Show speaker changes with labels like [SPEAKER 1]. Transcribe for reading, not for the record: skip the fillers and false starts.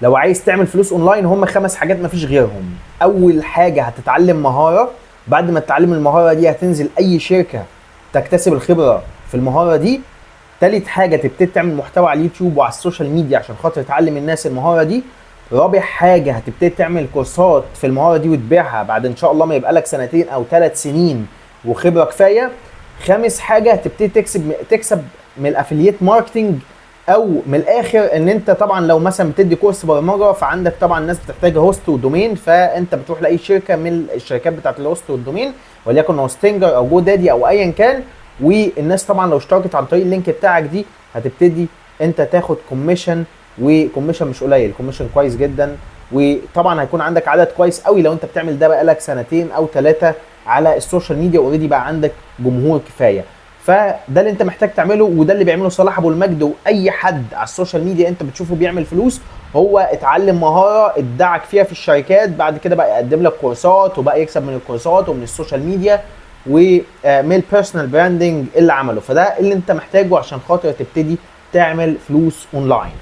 [SPEAKER 1] لو عايز تعمل فلوس اونلاين، هم 5 حاجات مفيش غيرهم. اول حاجة هتتعلم مهاره، بعد ما تتعلم المهارة دي هتنزل اي شركة تكتسب الخبرة في المهارة دي. تالت حاجة تبتدي تعمل محتوى على اليوتيوب وعلى ال social media عشان خاطر تعلم الناس المهارة دي. رابع حاجة هتبتدي تعمل كورسات في المهارة دي وتبيعها بعد ان شاء الله ما يبقى لك سنتين او 3 سنين وخبره كفايه. خامس حاجة هتبتدي تكسب من ال affiliate marketing، او من الاخر ان انت طبعا لو مثلا بتدي كورس برمجه، فعندك طبعا الناس بتحتاج host و domain، فانت بتروح لاي شركة من الشركات بتاعت ال host وال domain، وليكن Hostinger او GoDaddy او ايا كان، والناس طبعا لو اشتركت عن طريق ال link بتاعك دي هتبتدي انت تاخد commission، و commission مش قليل، commission كويس جدا. وطبعا هيكون عندك عدد كويس قوي لو انت بتعمل ده بقالك سنتين او 3 على ال social media، already بقى عندك جمهور كفايه. فده اللي انت محتاج تعمله، وده اللي بيعمله صلاح ابو المجد واي حد على ال social media انت بتشوفه بيعمل فلوس. هو اتعلم مهاره، ادعك فيها في الشركات، بعد كده بقى يقدم لك كورسات وبقى يكسب من الكورسات ومن ال social media ومن ال personal branding اللي عمله. فده اللي انت محتاجه عشان خاطر تبتدي تعمل فلوس اونلاين.